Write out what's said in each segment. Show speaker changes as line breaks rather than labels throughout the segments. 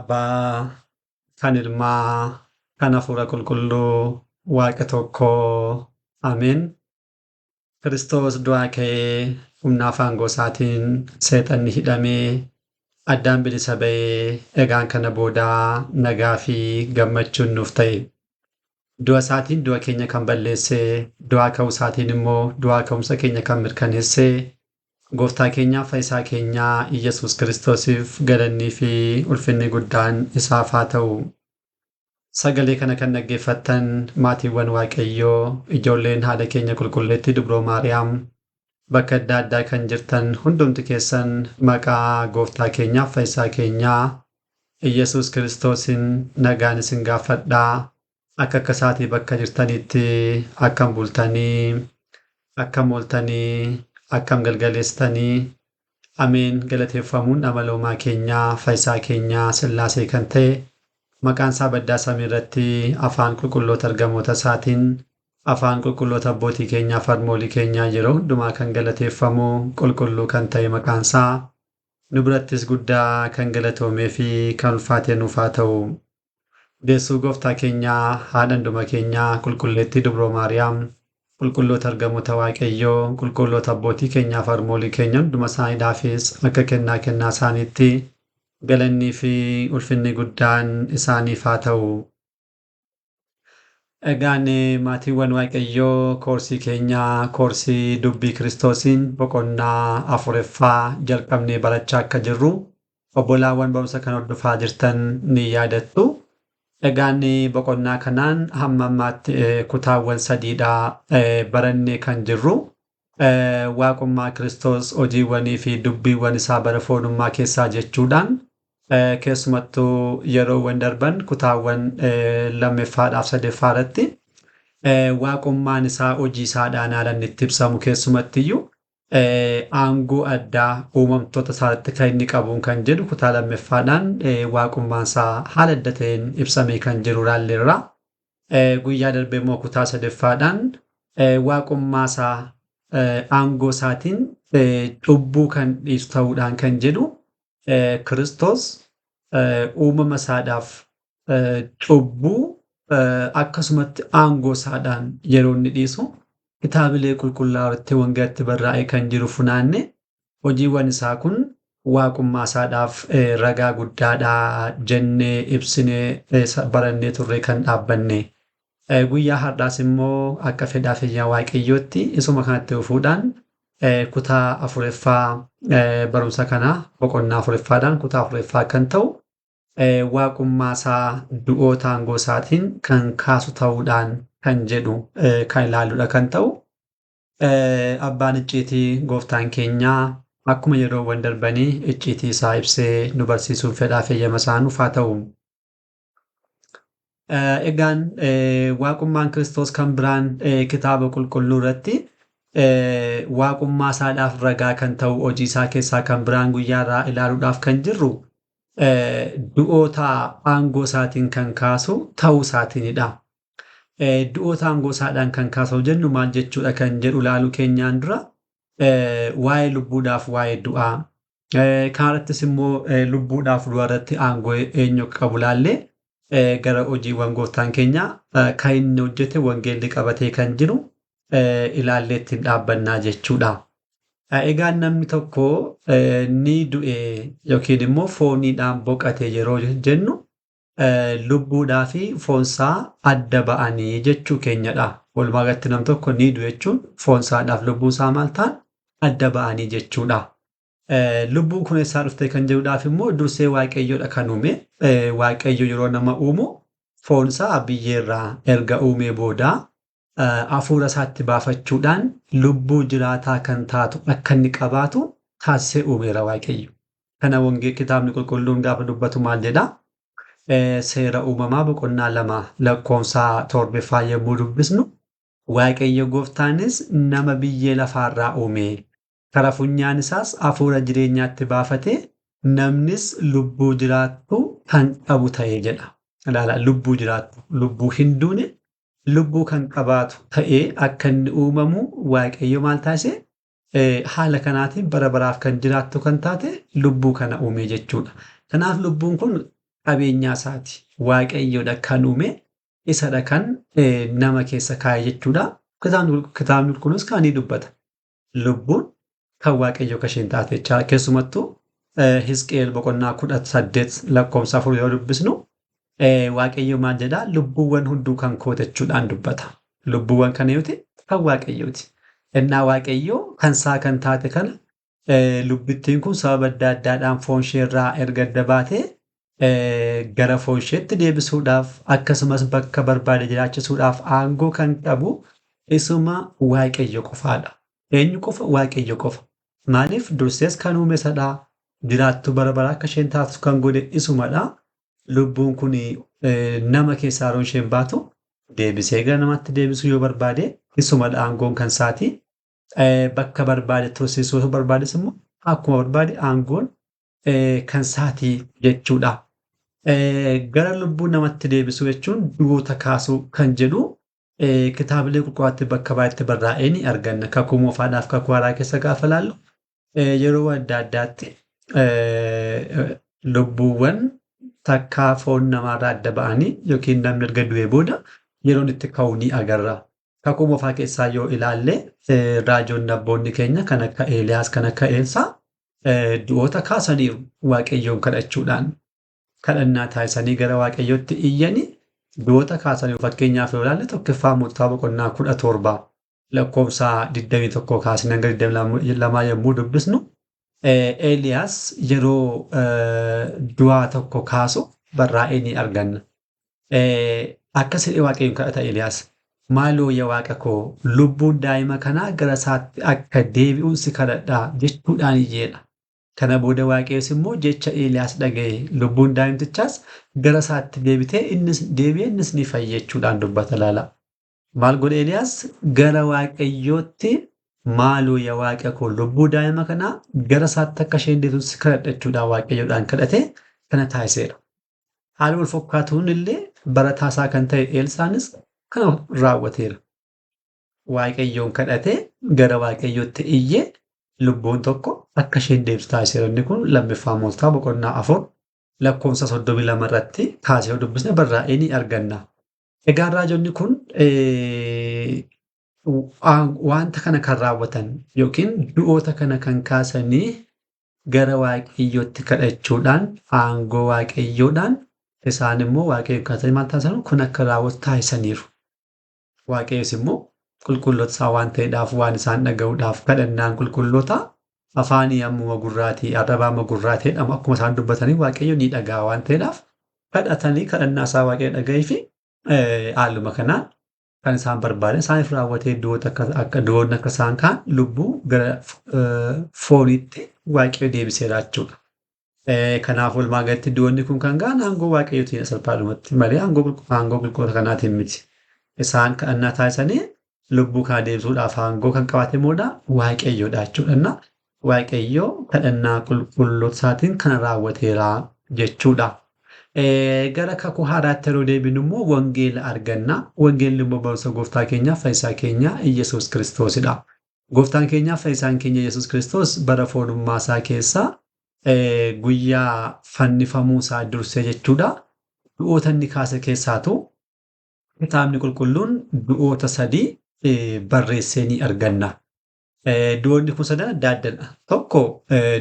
Abbaa, kan Ilmaa, kan Hafuura Qulqulluu, Waaqa tokkoo. Ameen. Kiristoos du'aa ka'ee humna aangoo isaatiin seexanni hidhamee addaan bilisa ba'ee egaan kana boodaa nagaa fi gammachuun nuuf ta'e. Du'a isaatiin du'a keenya kan balleesse, du'aa ka'uu isaatiin immoo du'aa ka'umsa keenya kan mirkaneesse, Gooftaa keenyaa Fayyisaa keenyaa Iyyasuus Kiristoosiif galannii fi ulfinni guddaan isaaf haa ta'u. Sagalee kana kan dhaggeeffattan maatiiwwan Waaqayyoo, ijoolleen haadha keenya qulqulleettii Dubroo Maariyaam, bakka adda addaa kan jirtan hundumti keessan maqaa Gooftaa keenyaa Fayyisaa keenyaa Iyyasuus Kiristoosiin nagaan isin gaafadhaa. Akka akka isaatii bakka jirtanitti akkam bultanii, akkam ooltanii, akkam galgaleessitanii. Ameen. Galateeffamuun amala uumaa keenyaa Fayyisaa keenyaa Sillaasee kan ta'e maqaan isaa baddaa samii irratti afaan qulqulloota ergamoota isaatiin afaan qulqulloota abbootii keenyaa fi harmoolii keenyaa yeroo hundumaa kan galateeffamu qulqulluu kan ta'e maqaan isaa nu birattis guddaa kan galatoomee fi kan ulfaatee nuuf haa ta'u. Deessuu Gooftaa keenyaa haadha hunduma keenyaa qulqulleettii Dubroo Maariyaam, qulqulloota ergamoota Waaqayyoo, qulqulloota abbootii keenyaa fi harmoolii keenya hunduma isaaniidhaafis akka kennaa kennaa isaaniitti galannii fi ulfinni guddaan isaaniif haa ta'u. Egaan maatiiwwan Waaqayyoo, koorsii keenyaa koorsii dubbii Kiristoosiin boqonnaa afuraffaa jalqabnee barachaa akka jirru obbolaawwan barumsa kan hordofaa jirtan ni yaadattu. Egaan boqonnaa kanaan hamma ammaatti kutaawwan sadiidha barannee kan jirru. Waaqummaa Kiristoos hojiiwwanii fi dubbiiwwan isaa bara foonummaa keessaa jechuudhaan keessumattuu yeroowwan darban kutaawwan lammaffaadhaaf sadaffaa irratti waaqummaan isaa hojii isaadhaan haala inni itti ibsamu, keessumattiyyuu aangoo addaa uumamtoota isaatti kan inni qabuun kan jedhu kutaa lammaffaadhaan waaqummaan isaa haala adda ta'een ibsamee kan jiru ilaalleerra. Guyyaa darbee immoo kutaa sadaffaadhaan waaqummaa isaa aangoo isaatiin cubbuu kan dhiisu ta'uudhaan kan jedhu, Kiristoos uumama isaadhaaf cubbuu akkasumatti aangoo isaadhaan yeroo inni dhiisu kitaabilee qulqullaa'oo irratti wangeelatti barraa'ee kan jiru funaanne, hojiiwwan isaa kun waaqummaa isaadhaaf ragaa guddaadha jennee ibsinee barannee turre kan dhaabbanne. Guyyaa har'aas immoo akka fedhaa fayyaa Waaqayyootti isuma kanatti dhufuudhaan kutaa afuraffaa barumsa kanaa boqonnaa afuraffaadhaan kutaa afuraffaa kan ta'u waaqummaa isaa du'oota aangoo isaatiin kan kaasu ta'uudhaan kan jedhu kan ilaalludha kan ta'u. Abbaan icciitii Gooftaan keenyaa akkuma yeroowwan darbanii icciitii isaa ibsee nu barsiisuun fedhaa fayyama isaa nuuf haa ta'u. Egaan waaqummaan Kiristoos kan biraan kitaaba qulqulluu irratti waaqummaa isaadhaaf ragaa kan ta'u hojii isaa keessaa kan biraan guyyaa irraa ilaaluudhaaf kan jirru du'oota aangoo isaatiin kan kaasu ta'uu isaatiinidha. Du'oota aangoo isaadhaan kan kaasu jennu maal jechuudha kan jedhu ilaaluu keenyaan dura waa'ee lubbuudhaaf waa'ee du'aa, kanarrattis immoo lubbuudhaaf du'aa irratti aangoo eenyu akka qabu ilaallee gara hojiiwwan Gooftaan keenya kan inni hojjete wangeelli qabatee kan jiru ilaallee ittiin dhaabbannaa jechuudha. Egaan namni tokko ni du'e yookiin immoo fooniidhaan boqate yeroo jennu lubbuudhaa fi foonsaa adda ba'anii jechuu keenyadha. Walumaa galatti nam tokko ni du'e jechuun foonsaadhaaf lubbuunsaa maal ta'an adda ba'anii jechuudha. Lubbuun kun eessaa dhufte kan jedhuudhaaf immoo dursee Waaqayyoodha kan uume. Waaqayyo yeroo nama uumu foonsaa biyyeerraa erga uumee booda hafuura isaatti baafachuudhaan lubbuu jiraataa kan taatu akka inni qabaatu taasisee uumeera Waaqayyo. Kana wangee kitaabni qulqulluun gaafa dubbatu maal jedhaa? Seera Uumamaa boqonnaa 2 lakkoofsa 7ffaa yommuu dubbisnu, Waaqayyo Gooftaanis nama biyyee lafaarraa uume, kara funyaan isaas hafuura jireenyaatti baafate, namnis lubbuu jiraattu kan qabu ta'e jedha. Ilaala, lubbuu jiraattu, lubbuu hin duune, lubbuu kan qabaatu ta'ee akka inni uumamu Waaqayyo maal taasise? Haala kanaatiin bara baraaf kan jiraattu kan taate lubbuu kana uume jechuudha. Kanaaf lubbuun kun qabeenyaa isaati. Waaqayyoodha kan uume isadha kan nama keessa kaa'e jechuudha. Kitaabni qulqulluus kan ni dubbata. Lubbuun kan Waaqayyoo akka isheen taate jechaadha. Keessumattuu Hisqi'eel boqonnaa 18 lakkoofsa 4 yoo dubbisnu Waaqayyo maal jedhaa? Lubbuuwwan hunduu kan koo jechuudhaan dubbata. Lubbuuwwan kan eenyuti? Kan Waaqayyooti. Innaa Waaqayyoo kan isaa kan taate kana lubbittiin kun sababa adda addaadhaan foon isheerraa erga adda baatee gara foon isheetti deebisuudhaaf akkasumas bakka barbaade jiraachisuudhaaf aangoo kan qabu isuma Waaqayyo qofaadha. Eenyu qofa? Waaqayyo qofa. Maaliif dursees kan uume isadha. Jiraattuu bara baraa akka isheen taatu kan godhe isumadha. Lubbuun kun nama keessaa yeroo isheen baatu deebisee gara namaatti deebisuu yoo barbaade isumadha aangoon kan isaati. Bakka barbaade tursiisuu yoo barbaades immoo akkuma barbaade aangoon kan isaatii jechuudha. Gara lubbuu namatti deebisuu jechuun du'oota kaasuu kan jedhu kitaabilee qulqullaatti bakka baay'eetti barraa'ee ni arganna. Kakuu moofaadhaaf kakuu haaraa keessa gaafa ilaallu yeroo adda addaatti lubbuuwwan takkaa foon namaarraa adda ba'anii yookiin namni erga du'ee booda yeroon itti ka'u ni agarra. Kakuu moofaa keessaa yoo ilaalle raajoonni abboonni keenya kan akka Eeliyaas kan akka Eelsaa du'oota kaasaniiru Waaqayyoon kadhachuudhaan. Kadhannaa taasisanii gara Waaqayyootti iyyanii du'oota kaasaniiru. Fakkeenyaaf yoo ilaalle tokkoffaa Moototaa boqonnaa 17 lakkoofsa 21 kaasnee hanga 22 yommuu dubbisnu Eeliyaas yeroo du'aa tokko kaasu barraa'ee ni arganna. Akkas jedhee Waaqayyoon kadhata Eeliyaas. Maaloo yaa Waaqa koo lubbuun daa'ima kanaa gara isaatti akka deebi'uun si kadhadhaa jechuudhaan iyyeedha. Kana booda Waaqayyos immoo jecha Eeliyaas dhaga'e lubbuun daa'imtichaas gara isaatti deebitee innis deebi'ee innis ni fayye jechuudhaan dubbata laala. Maal godhe Eeliyaas gara Waaqayyootti maaloo yaa Waaqa koo lubbuu daa'ima kanaa gara isaatti akka isheen deebitu si kadhadha jechuudhaan Waaqayyoodhaan kadhatee kana taasiseera. Haala wal fakkaatuun illee barataa isaa kan ta'e Eelsaanis kana raawwateera. Waaqayyoon kadhatee gara Waaqayyootti iyyee lubbuun tokko akka isheen deebitu taasiseera. Inni kun lammaffaa Moototaa boqonnaa 4 lakkoofsa 32 irratti kaasee yoo dubbisne barraa'ee ni arganna. Egaa raajonni kun wanta kana kan raawwatan yookiin du'oota kana kan kaasanii gara Waaqayyootti kadhachuudhaan aangoo Waaqayyoodhaan isaan immoo Waaqayyoon kadhatanii maal taasisan kun akka raawwatu taasisaniiru. Waaqayyos immoo qulqulloota isaa waan ta'eedhaaf waan isaan dhaga'uudhaaf kadhannaan qulqulloota afaanii ammuma gurraatii arraba amma gurraatii jedhamu akkuma isaan dubbatanii Waaqayyo ni dhaga'a waan ta'eedhaaf kadhatanii kadhannaa isaa Waaqayyo dhaga'ee fi haaluma kanaan kan isaan barbaadan isaaniif raawwatee du'oota akka du'oonni akka isaan kaan lubbuu gara fooniitti Waaqayyo deebiseera jechuudha. Kanaaf walumaa galatti du'oonni kun kan ga'an aangoo Waaqayyootiin salphaadhumatti malee aangoo qulqulloota kanaatiin miti. Isaan kadhannaa taasisanii lubbuu kana deebisuudhaaf aangoo kan qabaate immoodha Waaqayyoodha jechuudha. Waaqayyo kadhannaa qulqulloota isaatiin kana raawwateera jechuudha. Gara kakuu haaraatti yeroo deebinu immoo wangeela arganna. Wangeelli immoo barumsa gooftaa keenyaa fayyisaa keenya Iyyasuus Kiristoosidha. Gooftaan keenyaa fayyisaan keenya Iyyasuus Kiristoos bara foonummaa isaa keessa guyyaa fannifamuu isaa dursee jechuudha. Du'oota inni kaase keessaatu kitaabni qulqulluun du'oota sadii barreessee ni arganna. Du'oonni kun sadan adda addadha. Tokko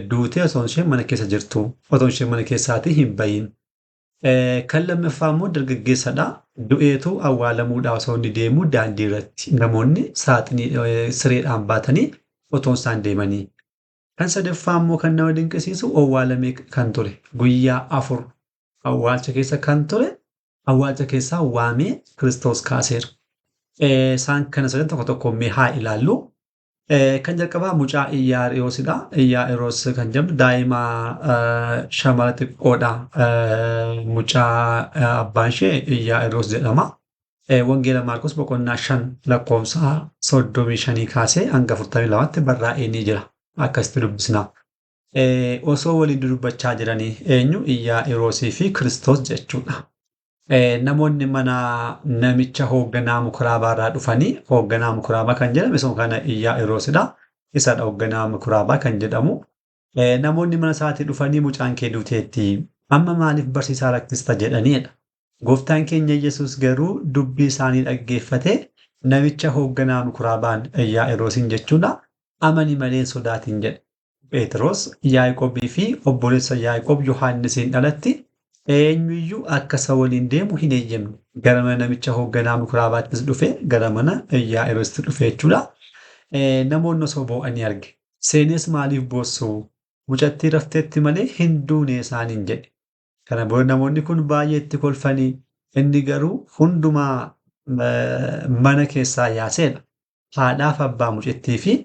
duutee osoo isheen mana keessa jirtu otoo isheen mana keessaatii hin bahin. Kan lammaffaa immoo dargaggeessadha. Du'eetu awwaalamuudhaaf osoo inni deemu daandii irratti namoonni saaxinii sireedhaan baatanii otoo isaan deemanii. Kan sadaffaa immoo kan nama dinqisiisu awwaalamee kan ture guyyaa 4 awwaalcha keessa kan ture awwaalcha keessaa waamee Kiristoos kaaseera. Isaan kana sadan tokko tokko mee haa ilaallu. Kan jalqabaa mucaa Iyyaariyoosidha. Iyyaariyoos kan jedhamu daa'ima shamara xiqqoodha. Mucaa abbaan ishee Iyyaariyoos jedhama. Wangeela Maarkos boqonnaa 5 lakkoofsa 35 kaasee hanga 42tti barraa'ee ni jira. Akkasitti dubbisna. Osoo waliin dubbachaa jiranii eenyu Iyyaariyoosii fi Kiristoos jechuudha. Namoonni mana namicha hoogganaa mukuraabaa irraa dhufanii hoogganaa mukuraabaa kan jedhame isuma kana Iyyaariyoosidha. Isadha hoogganaa mukuraabaa kan jedhamu. Namoonni mana isaatii dhufanii mucaan kee duuteetti Amma maaliif barsiisaa rakkista jedhaniidha. Gooftaan keenya Yesuus garuu dubbii isaanii dhaggeeffatee namicha hoogganaa mukuraabaan Yaa'iroosiin jechuudha. Amani malee hin sodaatin jedhe. Phexros Yaaqoobii fi obboleessa Yaaqoob Yohaannisiin alatti eenyuyyuu akka isa waliin deemu hin eeyyamne. Gara mana namicha hoogganaa mukuraabaattis dhufe, gara mana Yaa'iroositti dhufe jechuudha. Namoonni osoo boo'anii arge. Seenes maaliif boossu? Mucattii rafteetti malee hin duune isaaniin jedhe. Kana booda namoonni kun baay'ee itti kolfanii, inni garuu hundumaa mana keessaa yaaseedha. Haadhaaf abbaa mucattii fi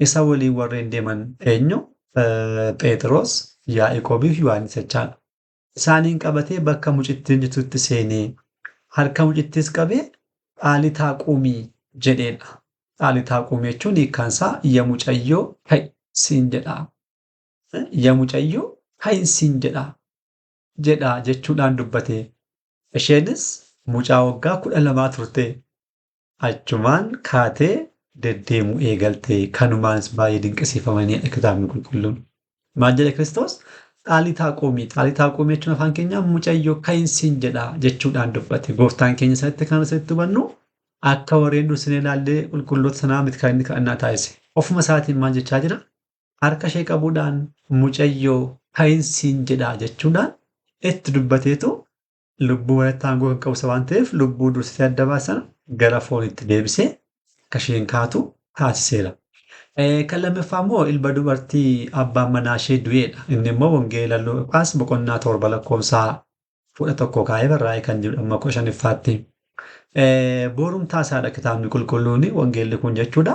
isa waliin warreen deeman eenyu? Phexros, Yaaqoobii fi Yohaannis jechaadha. Isaaniin qabatee bakka mucittiin jirtutti seenee harka mucittiis qabee xaalitaa qumii jedheedha. Xaalitaa qumii jechuun hiikkaan isaa yaa mucayyoo ka'i siin jedha. Yaa mucayyoo ka'i siin jedha jedha jechuudhaan dubbate. Isheenis mucaa waggaa 12 turte. Achumaan kaatee deddeemuu eegalte. Kanumaanis baay'ee dinqisiifamanidha kitaabni qulqulluun. Maal jedhe Kiristoos? Xaalitaa qumii. Xaalitaa qumii jechuun afaan keenyaa mucayyoo ka'i siin jedha jechuudhaan dubbate. Gooftaan keenya sanatti kan asirratti hubannu akka warreen dursinee ilaallee qulqulloota sanaa miti kan inni kadhannaa taasise. Ofuma isaatiin maal jechaa jira? Harka ishee qabuudhaan mucayyoo ka'i siin jedha jechuudhaan itti dubbateetu lubbuu walitti aangoo kan qabu waan ta'eef lubbuu dursitee adda baasan gara foonitti deebisee akka isheen kaatu taasiseera. Kan lammaffaa immoo ilma dubartii abbaan manaa ishee du'eedha. Inni immoo Wangeela Luqaas boqonnaa 7 lakkoofsa 11 kaa'ee barraa'ee kan jiru amma 15ffaatti. Boorumtaa isaadha kitaabni qulqulluun wangeelli kun jechuudha.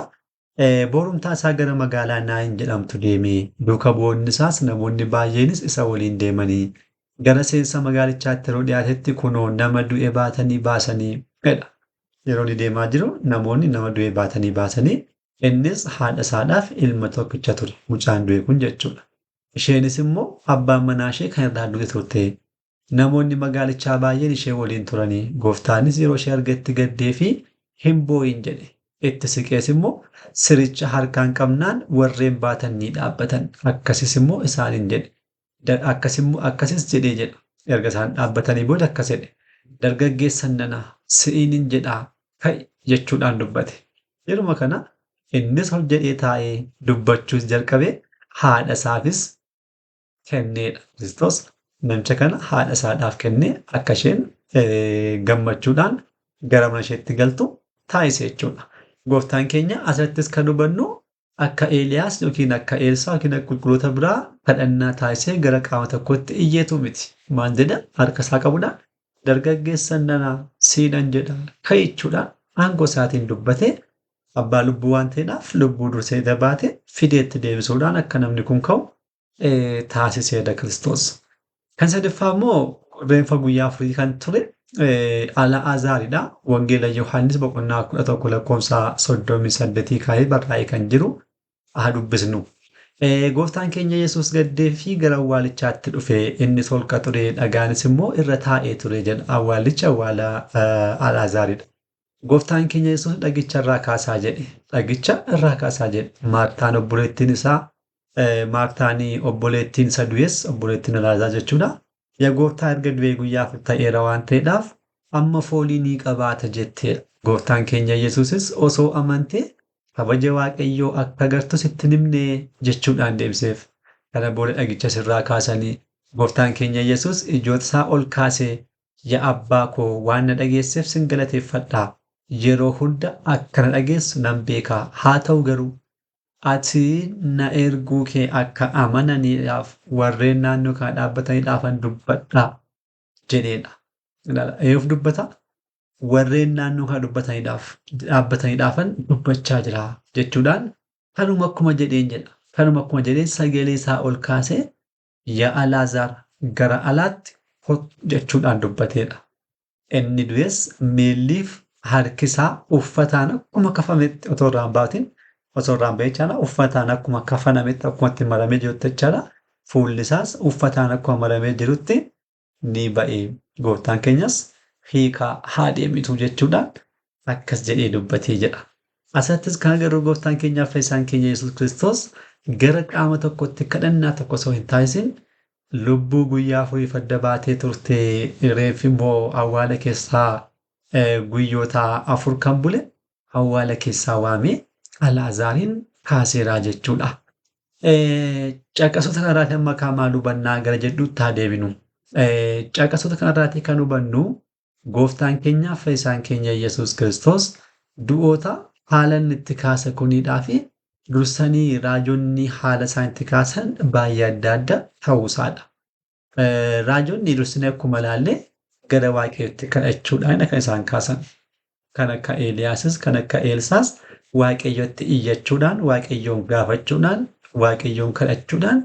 Boorumtaa isaa gara magaalaa Naayin jedhamtu deemee duuka bu'oonni isaas namoonni baay'eenis isa waliin deemanii gara seensa magaalichaatti yeroo dhiyaatetti kunoo nama du'e baatanii baasanii jedha. Yeroo inni deemaa jiru namoonni nama du'e baatanii baasanii, innis haadha isaadhaaf ilma tokkicha ture mucaan du'e kun jechuudha. Isheenis immoo abbaan manaa ishee kan irraa du'e turte. Namoonni magaalichaa baay'een ishee waliin turanii gooftaanis yeroo ishee argetti gaddee fi hin boo'in jedhe. Itti siqees immoo siricha harkaan qabnaan warreen baatan ni dhaabbatan. Akkasis immoo isaaniin jedhe. Akkasis jedhee jedha. Erga isaan dhaabbatanii booda akkas jedhe. Dargaggeessan nana si'iinin jedhaa ka'i jechuudhaan dubbate. Yeruma kana innis ol jedhee taa'ee dubbachuus jalqabee haadha isaafis kenneedha. Kiristoos namicha kana haadha isaadhaaf kennee akka isheen gammachuudhaan gara mana isheetti galtu taasise jechuudha. Gooftaan keenya asirrattis kan hubannu akka Eeliyaas yookiin akka Eelsaa yookiin akka qulqulloota biraa kadhannaa taasisee gara qaama tokkotti iyyeetu miti. Maal jedha? Harka isaa qabuudhaan dargaggeessan nana siinan jedha ka'i jechuudhaan aangoo isaatiin dubbatee abbaa lubbuu waan ta'eedhaaf lubbuu dursee dabaate fideetti deebisuudhaan akka namni kun ka'u taasiseedha Kiristoos. Kan sadaffaa immoo reenfa guyyaa 4 kan ture Al'aazaaridha. Wangeela Yohaannis boqonnaa 11 lakkoofsa 38 kaa'ee barraa'ee kan jiru haa dubbisnu. Gooftaan keenya Yesuus gaddee fi gara awwaalichaatti dhufe, innis holqa ture, dhagaanis immoo irra taa'ee ture jedha. Awwaalichi awwaala Al'aazaaridha. Gooftaan keenya Yesuus dhagicha irraa kaasaa jedhe. Dhagicha irraa kaasaa jedhe. Maartaan obboleettiin isaa, Maartaan obboleettiin isa du'es, obboleettiin Al'aazaar jechuudha. Yaa gooftaa erga du'ee guyyaa 4 ta'eera waan ta'eedhaaf amma foolii ni qabaata jetteedha. Gooftaan keenya Yesuusis osoo amantee kabaja Waaqayyoo akka agartu sitti himne jechuudhaan deebiseef. Kana booda dhagicha sirraa kaasanii gooftaan keenya Yesuus ijoota isaa ol kaasee yaa abbaa koo waan na dhageesseef sin galateeffadha. Yeroo hunda akka na dhageessu nan beeka. Haa ta'u garuu ati na erguu kee akka amananiidhaaf warreen naannoo kana dhaabbataniidhaafan dubbadha jedheedha. Ilaala, eenyuuf dubbata? Warreen naannoo kana dhaabbataniidhaafan dubbachaa jira jechuudhaan kanuma akkuma jedheen jedha. Kanuma akkuma jedheen sagalee isaa ol kaasee yaa Alaazaar gara alaatti kottu jechuudhaan dubbateedha. Inni du'es miilliif harki isaa uffataan akkuma kafametti otoo irraa hin baatin, osoo irraa hin bahin jechaadha. Uffataan akkuma kafanametti akkuma itti maramee jirutti jechaadha. Fuulli isaas uffataan akkuma maramee jirutti ni ba'e. Gooftaan keenyas hiikaa haa deemitu jechuudhaan akkas jedhee dubbatee jedha. Asirrattis kan agarru gooftaan keenyaaf fayyisaan keenya Yesuus Kiristoos gara qaama tokkotti kadhannaa tokko osoo hin taasisin Lubbuu guyyaa afuriif adda baatee turte, reeffi immoo awwaala keessaa guyyoota 4 kan bule awwaala keessaa waamee Alaazaariin kaaseeraa jechuudha. Caqasoota kanarraatii amma kaa maal hubannaa gara jedhutti haa deebinu. Caqasoota kanarraatii kan hubannu gooftaan keenya fayyisaan keenya Yesuus Kiristoos du'oota haala inni itti kaase kuniidhaa fi dursanii raajonni haala isaan itti kaasan baay'ee adda adda ta'uusaadha. Raajonni dursinee akkuma ilaalle gara Waaqayyootti kadhachuudhaan kan isaan kaasan. Kan akka Eeliyaasis kan akka Eelsaas Waaqayyotti iyyachuudhaan, Waaqayyoon gaafachuudhaan, Waaqayyoon kadhachuudhaan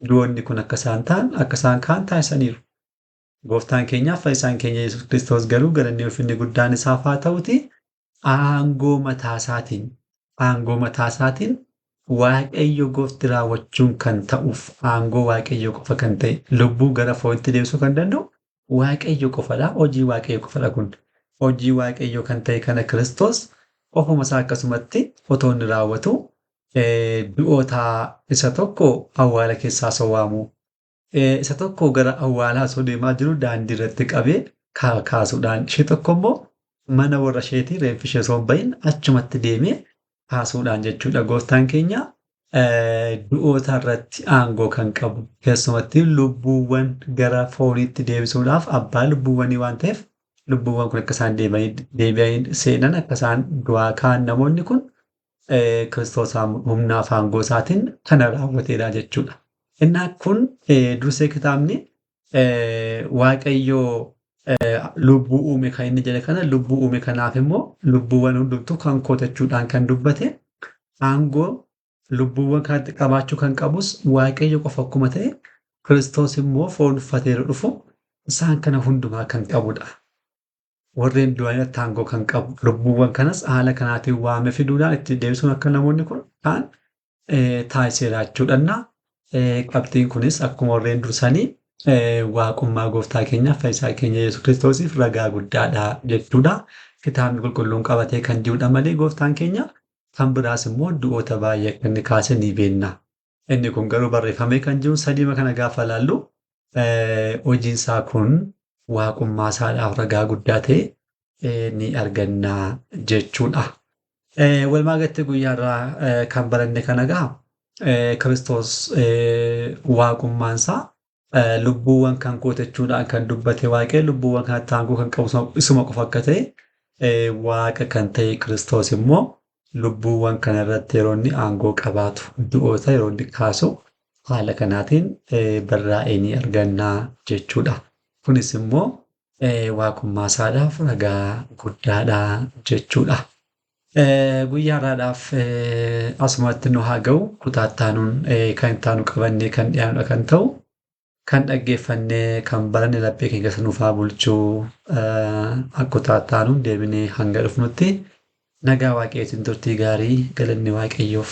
du'oonni kun akka isaan ta'an, akka isaan ka'an taasisaniiru. Gooftaan keenyaaf fayyisaan keenya Yesuus Kiristoos garuu galanni ulfinni guddaan isaaf haa ta'uti aangoo mataasaatiin aangoo mataasaatiin Waaqayyo goofti raawwachuun kan ta'uuf aangoo Waaqayyo qofa kan ta'e lubbuu gara foonitti deebisuu kan danda'u Waaqayyo qofadha. Hojii Waaqayyo qofadha kun. Hojii Waaqayyo kan ta'e kana Kiristoos ofuma isaa akkasumatti otoo inni raawwatu du'oota isa tokko awwaala keessaa osoo waamu, isa tokko gara awwaalaa osoo deemaa jiru daandii irratti qabee kaasuudhaan, ishee tokko immoo mana warra isheetii reeffi ishee osoo hin bahin achumatti deemee kaasuudhaan jechuudha. Gooftaan keenya du'oota irratti aangoo kan qabu keessumatti lubbuuwwan gara fooniitti deebisuudhaaf abbaa lubbuuwwanii waan ta'eef lubbuuwwan kun akka isaan deebi'anii seenan, akka isaan du'aa ka'an namoonni kun Kiristoos humnaaf aangoo isaatiin kana raawwateedha jechuudha. Innaa kun dursee kitaabni Waaqayyoo lubbuu uume kan inni jedhe kana lubbuu uume kanaaf immoo lubbuuwwan hundumtuu kan kootachuudhaan kan dubbate aangoo lubbuuwwan kanatti qabaachuu kan qabus Waaqayyo qofa akkuma ta'e Kiristoos immoo foon uffatee yeroo dhufu isaan kana hundumaa kan qabudha. Warreen du'an irratti aangoo kan qabu lubbuuwwan kanas haala kanaatiin waame fiduudhaan itti deebisuun akka namoonni kun ta'an taasiseera jechuudha. Qabxiin kunis akkuma warreen dursanii waaqummaa gooftaa keenyaaf fayyisaa keenya Yesuus Kiristoosiif ragaa guddaadha jechuudha. Kitaabni qulqulluun qabatee kan jirudha malee gooftaan keenya kan biraas immoo du'oota baay'ee akka inni kaase ni beekna. Inni kun garuu barreeffamee kan jiru sadiima kana gaafa ilaallu hojiin isaa kun waaqummaa isaadhaaf ragaa guddaa ta'e ni arganna jechuudha. Walumaa galatti guyyaa irraa kan baranne kana egaa Kiristoos waaqummaan isaa lubbuuwwan kan kootachuudhaan kan dubbate Waaqayyo lubbuuwwan kanatti aangoo kan qabu isuma qofa akka ta'e, Waaqa kan ta'e Kiristoos immoo lubbuuwwan kana irratti yeroo inni aangoo qabaatu du'oota yeroo inni kaasu haala kanaatiin barraa'ee ni arganna jechuudha. Kunis immoo waaqummaa isaadhaaf ragaa guddaadha jechuudha. Guyyaa har'aadhaaf asumatti nu haa ga'u. Kutaa itti aanuun kan itti aanu qabannee kan dhiyaanudha kan ta'u. Kan dhaggeeffannee kan baranne laphee keenya keessa nuuf haa bulchuu. Kutaa itti aanuun deebinee hanga dhufnutti nagaa Waaqayyootiin turtii gaarii, galanni Waaqayyoof